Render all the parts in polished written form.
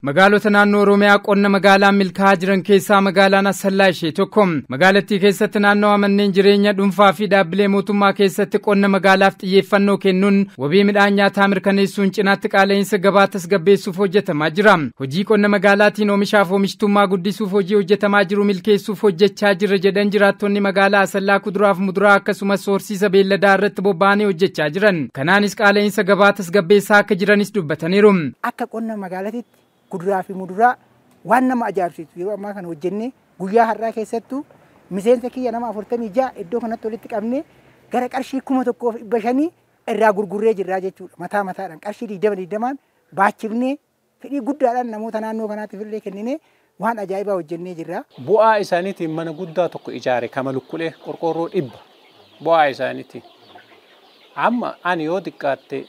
Magaalota naannoo Oromiyaa qonna magaalaa milkaa'aa jiran keessaa magaalaan Asallaa ishee tokko. Magaalattii keessatti naannawaa manneen jireenya dhuunfaa fi dhaabbilee mootummaa keessatti qonna magaalaaf xiyyeeffannoo kennuun wabii midhaan nyaataa mirkaneessuun cinaatti qaala'insa gabaa tasgabbeessuuf hojjetamaa jira. Hojii qonna magaalaatiin oomishaaf oomishtummaa guddisuuf hojii hojjetamaa jiru milkeessuuf hojjechaa jirra jedhan jiraattonni magaalaa Asallaa kuduraaf muduraa akkasumas horsiisa beelladaa irratti bobba'anii hojjechaa jiran. Kanaanis qaala'insa gabaa tasgabbeessaa akka jiranis dubbataniiru. Akka qonna magaalaatti kuduraa fi muduraa waan nama ajaa'ibsiisu yeroo ammaa kana hojjennee guyyaa har'aa keessattuu miseensa kiyya nama 46 iddoo kanatti walitti qabnee gara qarshii 1500 irraa gurgurree jirraa jechuudha. Mataa mataadhaan qarshii 20-20 baachifnee fedhii guddaadhaan namoota naannoo kanaatiif illee kenninee waan ajaa'ibaa hojjennee jirra. Bu'aa isaaniitiin mana guddaa tokko ijaare kama lukkulee qorqoorroo 100 bu'aa isaaniitiin. Amma ani yoo xiqqaatte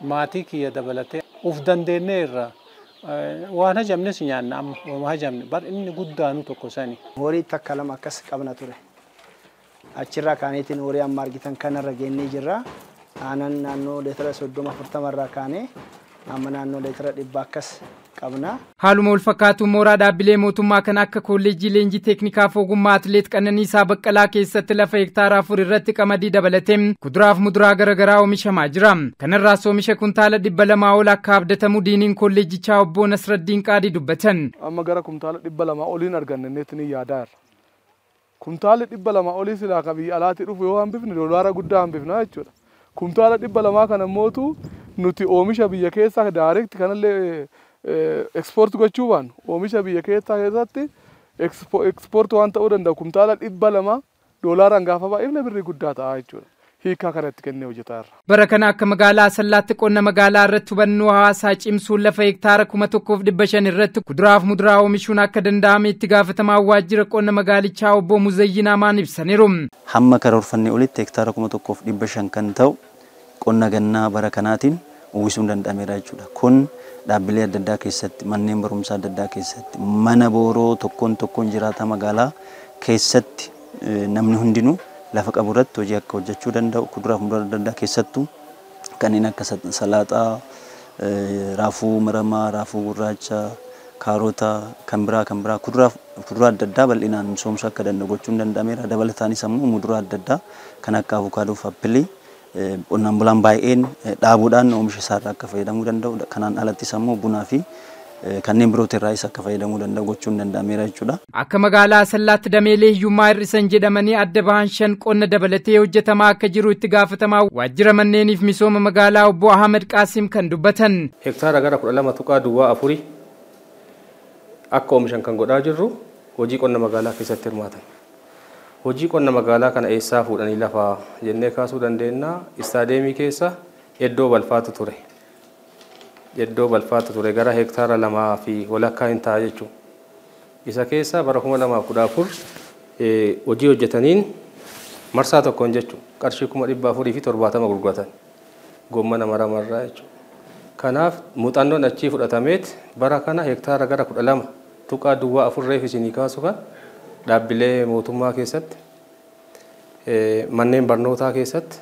maatii kiyya dabalatee uf dandeenye irraa waan hajamnes nyaanna amma waan hajamne bar inni guddaanu tokko sani. Horii takka lama akkas qabna ture. Achirraa kaaneetiin horii amma argitan kanarra geennee jirra. Aannan naannoo leetira 30-40 irraa kaanee amma naannoo leetira 100 akkas qabna. Haaluma wal fakkaatuun mooraa dhaabbilee mootummaa kan akka kolleejjii leenjii teeknikaaf ogummaa Atileet Qananiisaa Baqqalaa keessatti lafa hektaara 4 irratti qamadii dabalatee kuduraaf muduraa garaagaraa oomishamaa jira. Kanarraas oomisha kuntaala 200 ol akka abdatamu diiniin kolleejjichaa obbo Nasraddiin Qaadii dubbatan. Amma gara kuntaala 200 oliin arganne inneetti ni yaadaa jirra. Kuntaala 200 olii silaa ka biyya alaatii dhufu yoo hambifne doolaara guddaa hambifna jechuudha. Kuntaala 200 kana mootu nuti oomisha biyya keessaa direct kanallee export gochuu baannu oomisha biyya keessaa keessatti export waan ta'uu danda'u kuntaala 200 doolaaraan gaafa baay'ifne birrii guddaa ta'a jechuudha. Hiikaa kanatti kennee hojjetaa jirra. Bara kana akka magaalaa Asallaatti qonna magaalaa irratti hubannoo hawaasaa cimsuun lafa hektaara 1500 irratti kuduraaf muduraa oomishuun akka danda'ame itti gaafatamaa waajjira qonna magaalichaa obbo Muzayyin Amaan ibsaniiru. Hamma karoorfannee olitti hektaara 1500 kan ta'u qonna gannaa bara kanaatiin uwwisuun danda'ameera jechuudha. Kun dhaabbilee adda addaa keessatti, manneen barumsaa adda addaa keessatti, mana booroo tokkoon tokkoon jiraata magaalaa keessatti namni hundinuu lafa qabu irratti hojii akka hojjechuu danda'u kuduraaf muduraa adda addaa keessattuu kanneen akka salaaxaa, raafuu maramaa, raafuu gurraacha, kaarota, kan biraa kuduraaf muduraa adda addaa bal'inaan misoomsuu akka danda'u gochuun danda'ameera. Dabalataanis ammoo muduraa adda addaa kan akka avukaadoo fi appilii qonnaan bulaan baay'een dhaabuudhaan oomisha isaarraa akka fayyadamuu danda'u. Kanaan alattis ammoo bunaa fi kanneen birootti irraas akka fayyadamuu danda'u gochuun danda'ameera jechuudha. Akka magaalaa Asallaatti dameelee hiyyummaa hir'isan jedhamanii adda bahan 5 qonna dabalatee hojjetamaa akka jiru itti gaafatamaa waajjira manneeniif misooma magaalaa obbo Ahmed Qaasim kan dubbatan. Hektaara gara 12.4 akka oomishan kan godhaa jirru hojii qonna magaalaa keessatti hirmaatan. Hojii qonna magaalaa kana eessaa fuudhanii lafaa jennee kaasuu dandeenya. Istaadeemii keessa iddoo balfaatu ture. Iddoo balfaatu ture gara hektaara 2.5 hin ta'a jechuudha. Isa keessa bara 2014 hojii hojjetaniin marsaa tokkoon jechuudha. Qarshii 470,000 gurguratan. Gommana maramarraa jechuudha. Kanaaf muuxannoon achii fudhatameet bara kana hektaara gara 12.4 reef isinii kaasu kan dhaabbilee mootummaa keessatti, manneen barnootaa keessatti,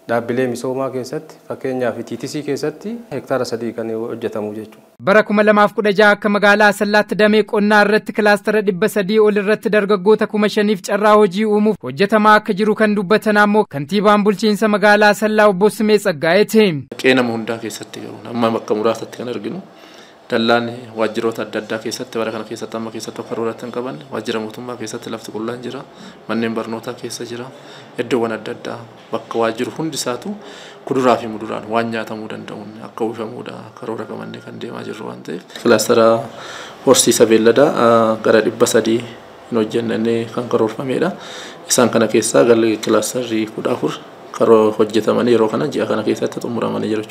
dhaabbilee misoomaa keessatti, fakkeenyaaf TTC keessatti hektaara 3 kan hojjetamu jechuudha. Bara 2016 akka magaalaa Asallaatti damee qonnaa irratti kilaastara 300 ol irratti dargaggoota 5000 carraa hojii uumuuf hojjetamaa akka jiru kan dubbatan ammoo kantiibaan bulchiinsa magaalaa Asallaa obbo Simee Tsaggaa'eeti. Qe'ee nama hundaa keessatti garuu amma bakka muraasatti kan arginu dallaan waajjiroota adda addaa keessatti bara kana keessatti amma keessatti akka karoorratti hin qabanne waajjira mootummaa keessatti lafti qullaan jira, manneen barnootaa keessa jira, iddoowwan adda addaa bakka waajjiru hundi isaatu kuduraa fi muduraan waan nyaatamuu danda'uun akka uwwifamuudha karoora qabannee kan deemaa jirru waan ta'eef. Kilaastara horsiisa beelladaa gara 300 hin hojjennee kan karoorfamedha. Isaan kana keessaa galli kilaastarri 14 karoo hojjetamanii yeroo kana ji'a kana keessatti xumuramanii jiru.